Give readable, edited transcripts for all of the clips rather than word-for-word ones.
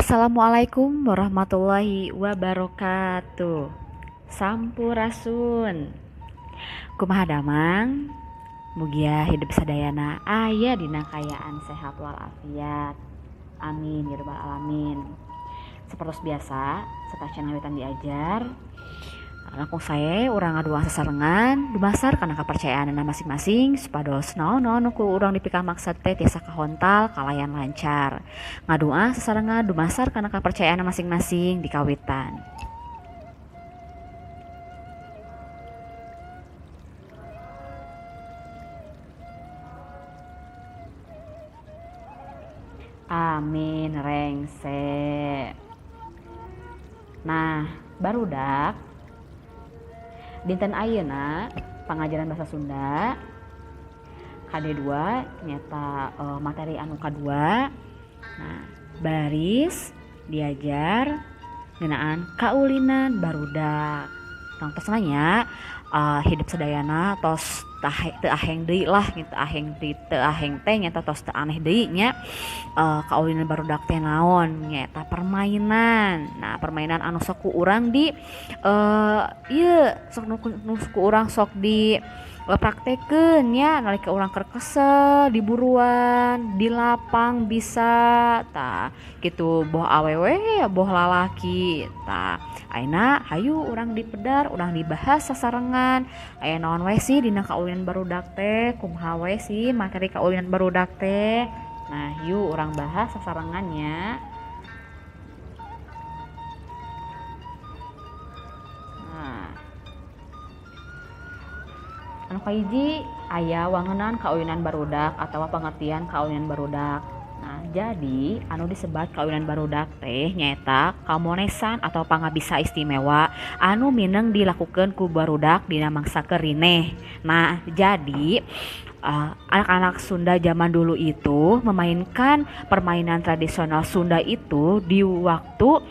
Assalamualaikum warahmatullahi wabarakatuh. Sampurasun. Kumaha damang? Mugia hidup sadayana aya dina kaayaan sehat walafiat. Amin ya rabbal alamin. Seperti biasa, setelah channel Witan diajar, langkung saya urang ngadua sasarengan dumasar kana kapercayaanana masing-masing supados naon-naon ku urang dipikamaksad teh tiasa kahontal kalayan lancar. Ngadua sasarengan dumasar kana kapercayaanana masing-masing di kawitan. Amin rengse. Nah, barudak dinten ayeuna pangajaran bahasa Sunda KD 2 nyata materi anu kadua. Nah, baris diajar ngeunaan kaulinan barudak. Tong tos nanya hidup sadayana tos teu aheng deui lah gitu, aheng deui teu aheng teh nyata tos teu aneh deui nya. Kaulinan barudak teh naon nyaeta permainan. Nah, permainan anu sok ku urang di ieu sok nu ku urang sok di praktekeun nya nalika urang keur kesel di buruan, di lapang bisa tah kitu, boh awewe boh lalaki tah. Ayeuna hayu urang dipedar, urang dibahas sasarengan. Aya naon we sih dina kaulinan barudak teh, kumaha we sih materi kaulinan barudak teh. Nah, yuk urang bahas sasarengannya. Nah, anu kahiji aya wangenan kaulinan barudak atawa pengertian kaulinan barudak. Nah, jadi anu disebat kaulinan barudak teh nyaeta kamonesan atau pangabisa istimewa anu mineng dilakukeun ku barudak dina mangsa kerineh. Nah, jadi anak-anak Sunda zaman dulu itu memainkan permainan tradisional Sunda itu di waktu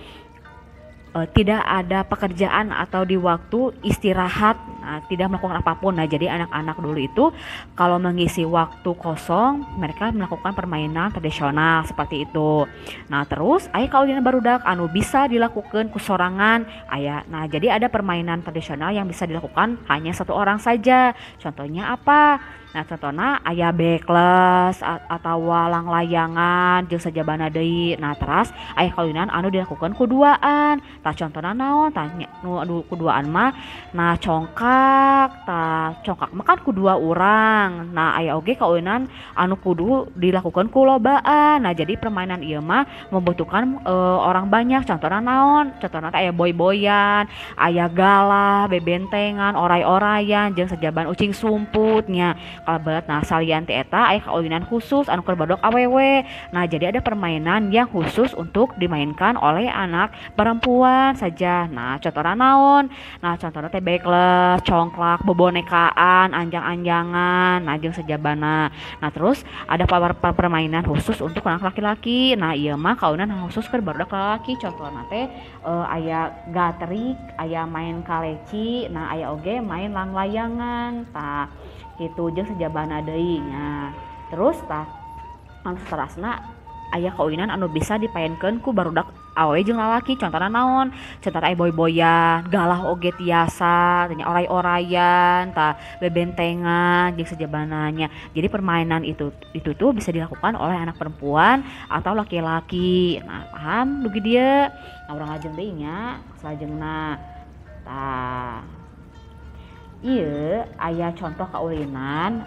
tidak ada pekerjaan atau di waktu istirahat, nah, tidak melakukan apapun. Nah, jadi anak-anak dulu itu kalau mengisi waktu kosong mereka melakukan permainan tradisional seperti itu. Nah, terus aya kaulinan barudak anu bisa dilakukan ku sorangan aya. Nah, jadi ada permainan tradisional yang bisa dilakukan hanya satu orang saja. Contohnya apa? Nah, contohnya aya bekles atau langlayangan jeung sajabana deui. Nah, teras aya kaulinan anu dilakukan kuduaan. Tah contohna naon? Tah nu kuduaan mah nah congkak. Tah congkak mah kan ku dua urang. Nah, aya oge kaulinan anu kudu dilakukan ku lobaan. Nah, jadi permainan ieu mah membutuhkan orang banyak. Contohna naon? Contohna teh aya boy-boyan, aya galah, bebentengan, oray-orayan jeung sajaban ucing sumputnya. Kalebet. Nah, salian ti eta aya kaulinan khusus anu keur barudak awewe. Nah, jadi ada permainan yang khusus untuk dimainkan oleh anak perempuan saja. Nah, contohna naon? Nah, contohna teh bekles, congklak, bebonekaan, anjang-anjangan, nah jeung sajabana. Nah, terus ada permainan khusus untuk anak laki-laki. Nah, ieu mah kaulinan khusus keur barudak lalaki. Contohna teh aya gatrik, aya main kaleci, nah aya oge main langlayangan. Tah kitu jeung sajabana deui nya. Terus tah anu saterasna aya kaulinan anu bisa dipaenkeun ku barudak awewe jeung lalaki. Contohna naon? Contohna aya boy-boyan, galah oge tiasa, nya oray-orayan, tah bebentengan jeung sajabana nya. Jadi permainan itu tuh bisa dilakukan oleh anak perempuan atau laki-laki. Nah, paham dugi dieu? Nah, urang lajeng deui nya, salajengna. Tah, ieu aya contoh kaulinan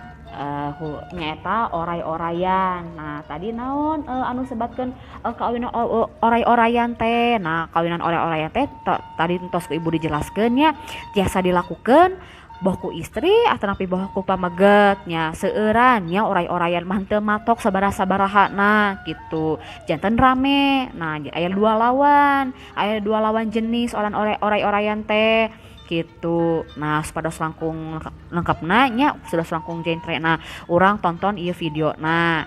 nyaeta oray-orayan. Nah, tadi naon anu sebatkeun kaulinan oray-orayan teh. Nah, kaulinan oray-orayan teh tadi tos ku ibu dijelaskeun nya, tiasa dilakukeun boh ku istri atanapi boh ku pameget nya, seueuran nya oray-orayan mah teu matok sabaraha-sabarahana kitu. Janten rame. Nah, aya dua lawan, aya dua lawan jenis orang oray-orayan teh gitu. Nah, supados langkung lengkapna nya, sudah langkung genre. Nah, urang tonton ieu video. Nah,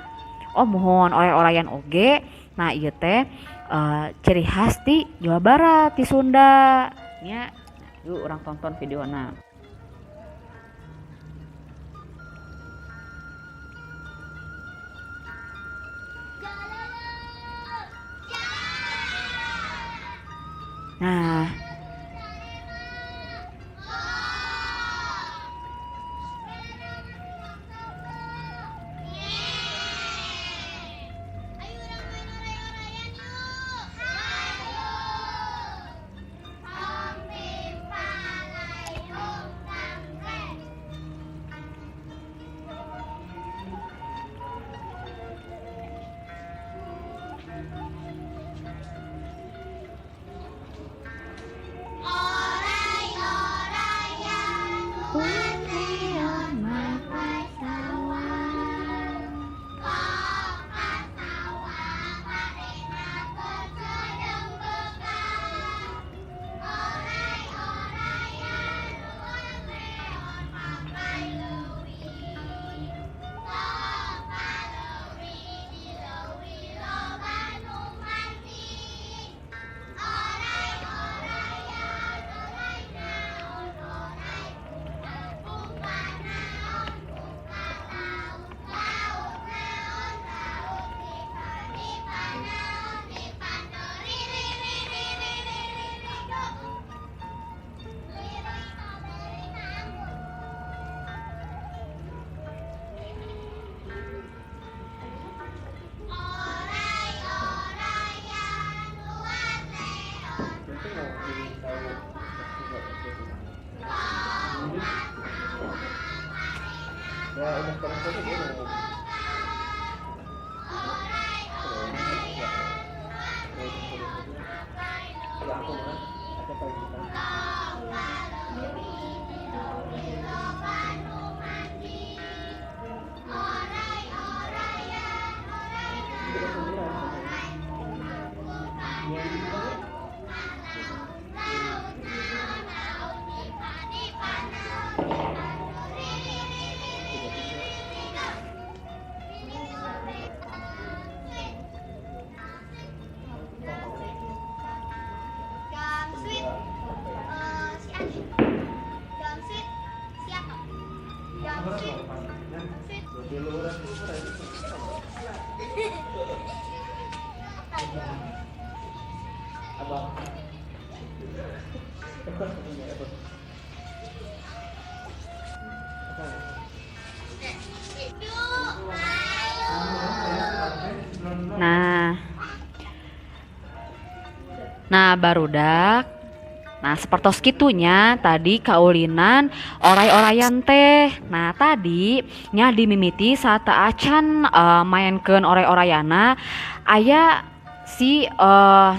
oh mohon oray-orayan oge. Nah, ieu teh ciri khas ti Jawa Barat, ti Sunda nya. Yuk urang tonton videona. Nah, Ya udah sekarang saja dia udah ngomong. Ya aku mah, aku paling depan. Nah, nah barudak. Nah, sepertos kitunya tadi kaulinan oray-orayan teh. Nah, tadi nya dimimiti saat acan mainkeun oray-orayana aya si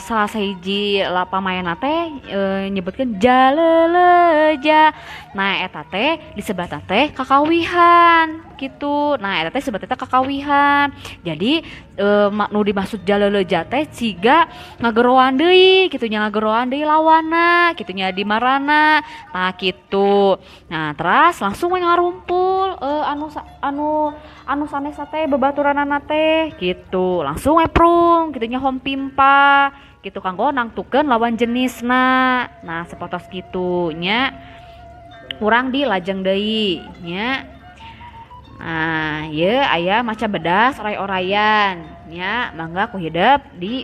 salah sahiji pamaenna teh nyebutkeun jaleleja. Nah, eta teh disebatna teh kakawihan gitu. Nah, eta teh sebatna teh kakawihan. Jadi nu dimaksud jaleleja teh siga ngageroan deui kitu nya, ngageroan deui lawanna kitu nya dimarana. Nah, kitu. Nah, teras langsung we ngarumpul anu sanes teh babaturanana teh gitu. Langsung we prung kitu nya hompimpa gitu kanggo nangtukeun lawan jenisna. Nah, sapertos kitu nya. Urang dilajeng deui nya. Nah, ieu aya maca bedas oray-orayan nya, mangga ku hidep di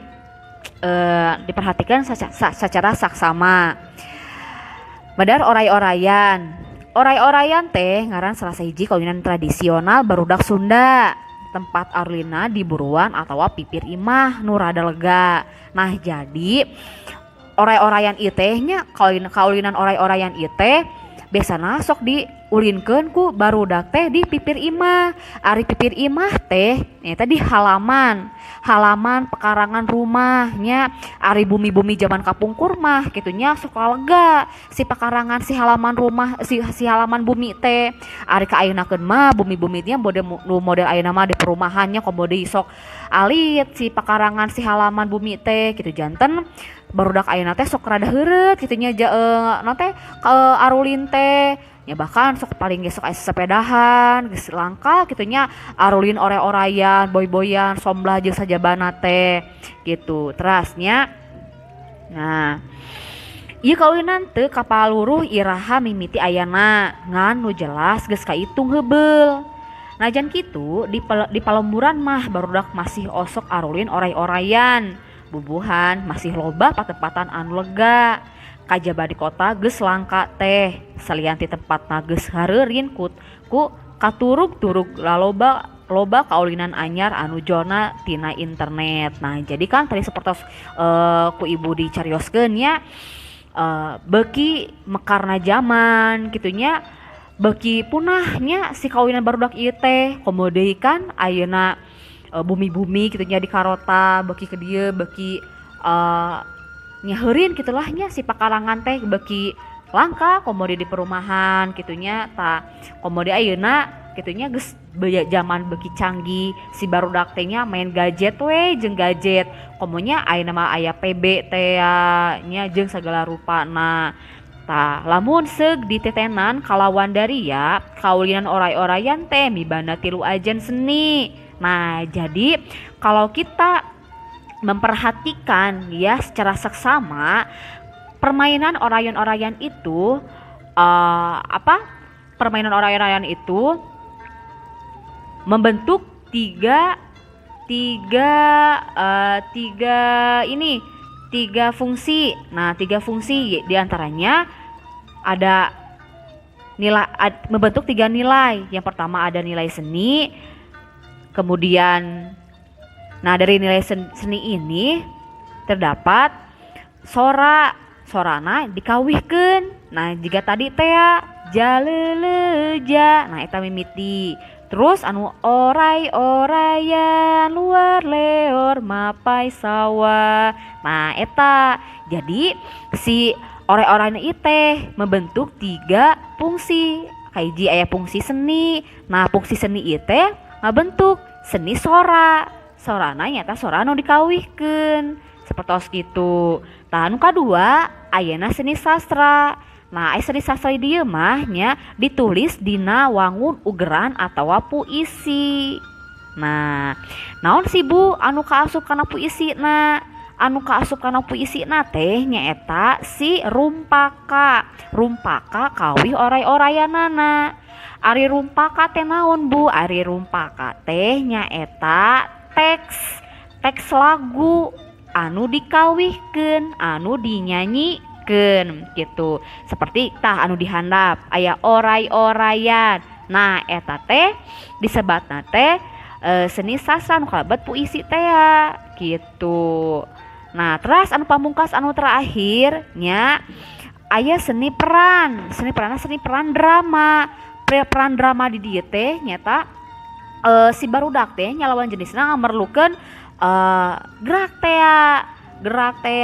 diperhatikan secara saksama. Medar oray-orayan. Oray-orayan teh ngaran salah sahiji kaulinan tradisional barudak Sunda. Tempat arulina di buruan atawa pipir imah nu rada lega. Nah, jadi oray-orayan ieu teh nya, kaulinan oray-orayan ieu teh biasana sok diulinkeun ku barudak teh di pipir imah. Ari pipir imah teh nyaeta di halaman, halaman pekarangan rumahnya. Ari bumi-bumi zaman kapungkur mah kitu nya sok lega si pekarangan si halaman rumah si halaman bumi teh. Ari ka ayeuna keun mah bumi-bumi nya nu model ayeuna mah di perumahannya komo deui sok alit si pekarangan si halaman bumi teh kitu. Janten barudak ayeuna teh sok rada heureut kitu nya, naon teh arulin teh ya, bahkan sok paling ge sok aya sepedahan geus langka kitu nya arulin oray-orayan boy-boyan somblah jeung sajabana teh gitu. Terasnya nah ieu kaulinan teu kapaluruh iraha mimiti ayana ngan nu jelas geus kaitung heubeul. Najan kitu di palemburan mah barudak masih osok arulin oray-orayan. Bubuhan masih loba patempatan anu lega. Kajaba di kota geus langka teh, salian ti tempatna geus hareurin ku katurug-turug laloba loba kaulinan anyar anu jona tina internet. Nah, jadi kan tadi seperti ku ibu dicarioskeun nya, beuki mekarna zaman kitu nya, beuki punahnya si kaulinan barudak ieu teh. Komo deui kan ayeuna bumi-bumi kitu nya di karota beuki ke dieu beuki nyaheurin kitu lah nya, si pakarangan teh beuki langka komo di perumahan kitu nya. Tah, komo deui ayeuna kitu nya geus zaman beuki canggih, si barudak teh nya main gadget we jeung gadget. Komo nya ayeuna mah aya PB teh nya jeung sagala rupana. Tah, lamun seug ditetenan kalawan daria, kaulinan oray-orayan teh mibanda tilu ajen seni. Nah, jadi kalau kita memperhatikan ya secara seksama permainan orayan-orayan itu, apa? Permainan oray-orayan itu membentuk tiga tiga tiga ini tiga fungsi. Nah, tiga fungsi diantaranya ada nilai, membentuk tiga nilai. Yang pertama ada nilai seni, kemudian nah dari nilai seni ini terdapat sora, sorana dikawihkeun. Nah, jika tadi teh jaleleja, nah eta mimiti. Terus anu oray-orayan luar leor mapai sawah. Nah, eta. Jadi si oray-orayan ieu teh membentuk tiga fungsi. Kahiji aya fungsi seni. Nah, fungsi seni ieu teh ngabentuk seni sora. Sorana nyata sora anu dikawihkeun. Sapertos kitu. Tah, anu kadua ayana seni sastra. Nah, seni sastra dieu mah nya ditulis dina wangun ugeran atawa puisi. Nah, naon sih Bu anu kaasup kana puisi na? Anu kaasup kana puisi na teh nyaeta si rumpaka. Rumpaka kawih oray-orayanana. Ari rumpaka teh naon Bu? Ari rumpaka teh nyaeta teks lagu anu dikawihkeun, anu dinyanyi gitu. Seperti tah anu dihandap aya oray-orayan. Nah, eta teh disebatna teh seni sastra anu kalebet puisi teh ya gitu. Nah, terus anu pamungkas anu terakhir nya aya seni peran. Seni peran, seni peran drama. Peran drama di dieu teh nyata si barudak teh nya lawan jenisna ngamerlukeun gerak teh, gerak teh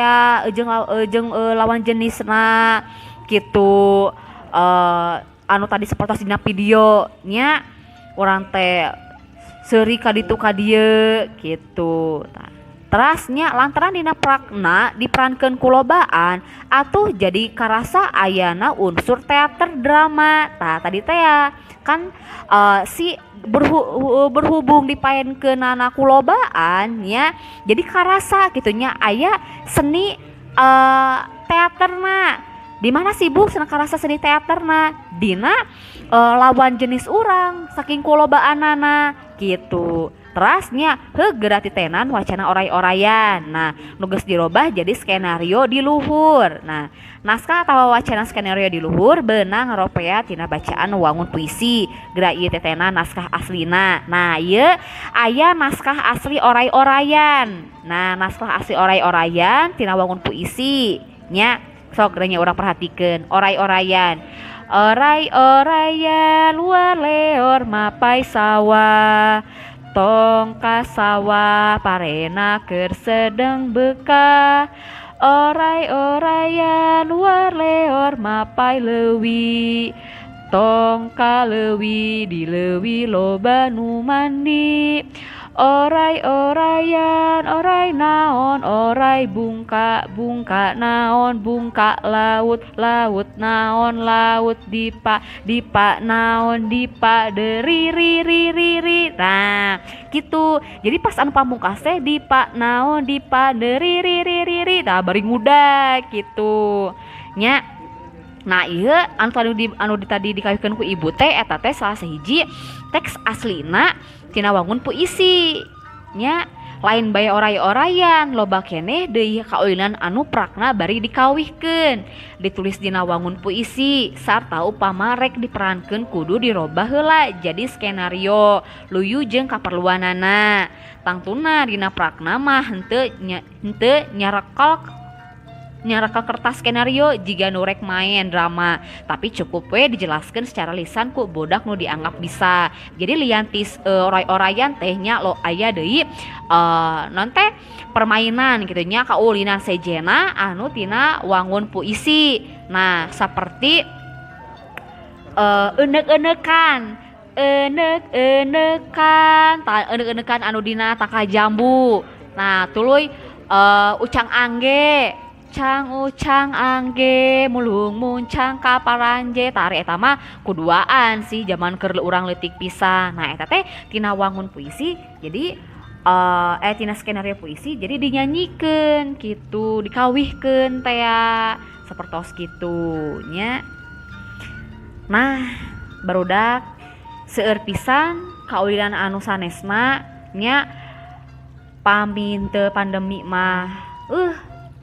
jeung lawan jenisna gitu. Anu tadi seperti dina video nya urang teh seuri ka ditu ka dieu gitu. Terasnya lantaran dina prakna diperankeun ku lobaan atuh jadi karasa ayana unsur teater drama. Tah, tadi teh ya kan si berhubung dipaenkeunana ku lobaan nya, jadi karasa kitu nya aya seni teaterna. Di mana sih Bu cenah karasa seni teaterna? Dina lawan jenis urang saking kulobaanana gitu. Terasnya heuh geura titenan wacana oray-orayan. Nah, nu geus dirobah jadi skenario di luhur. Nah, naskah atawa wacana skenario di luhur beunang ngaropea tina bacaan wangun puisi. Geura ieu tetenan naskah aslina. Nah, ieu aya naskah asli oray-orayan. Nah, naskah asli oray-orayan tina wangun puisi nya. Sok geura nya urang perhatikeun oray-orayan. Oray-orayan luar leor mapai sawah, tong ka sawah parena keur sedeng bekah. Oray-orayan luar leor mapai leuwi, tong ka leuwi di leuwi loba nu mandi. Oray-orayan oray naon oray bungka, bungka naon bungka laut, laut naon laut dipa, dipa naon dipa deri ri ri ri ri. Nah, gitu. Jadi pas anu pamungkas teh dipa naon dipa deri ri ri ri ri. Nah, bari ngudag gitu nya. Nah, ieu anu tadi anu tadi dikawihkeun ku ibu teh eta teh salah sahiji teks aslina tina wangun puisi nya. Lain bae oray-orayan, loba keneh deui kaulinan anu prakna bari dikawihkeun. Ditulis dina wangun puisi sarta upama rek diperankeun kudu dirobah heula jadi skenario luyu jeung kaperluanana. Tangtuna dina prakna mah henteu nyarekal kertas skenario jiga nu rek main drama, tapi cukup we dijelaskeun secara lisan ku budak nu dianggap bisa. Jadi lian tis oray-orayan teh nya lo aya deui non teh permainan kitu nya kaulinan sejena anu tina wangun puisi. Nah, seperti enek-enekan, enek-enekan, enek-enekan anu dina tangkal jambu. Nah, tuluy ucang angge, ucang angge mulung muncang ka paranje. Tari eta mah kuduaan sih zaman keur urang leutik pisan. Nah, eta teh tina wangun puisi jadi tina skenario puisi jadi dinyanyikeun kitu, dikawihkeun teh sapertos kitu nya. Nah, barudak seueur pisan kaulinan anu sanesna nya pami teu pandemi mah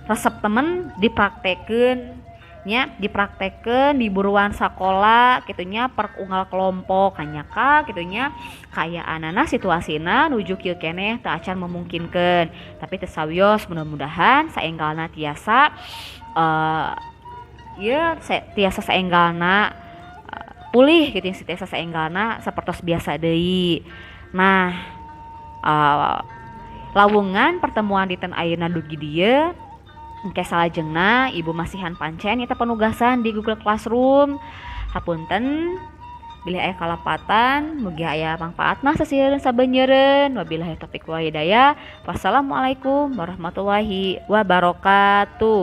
resep temen dipraktekeun nya, dipraktekeun di buruan sakola kitu nya per unggal kelompok kanyaka kitu nya kaayaanana situasina nuju kieu keneh teu acan memungkinkeun, tapi teu sawios mudah-mudahan saenggalna tiasa ieu tiasa saenggalna pulih kitu tiasa saenggalna sapertos biasa deui. Nah, lawungan pertemuan dinten ayeuna dugi dieu. Engke salajengna ibu masihan pancen eta penugasan di Google Classroom. Hapunten bilih aya kalepatan, mugi aya mangpaatna sasieun sabeunyereun. Wabillahi taufiq wal hidayah. Wassalamualaikum warahmatullahi wabarakatuh.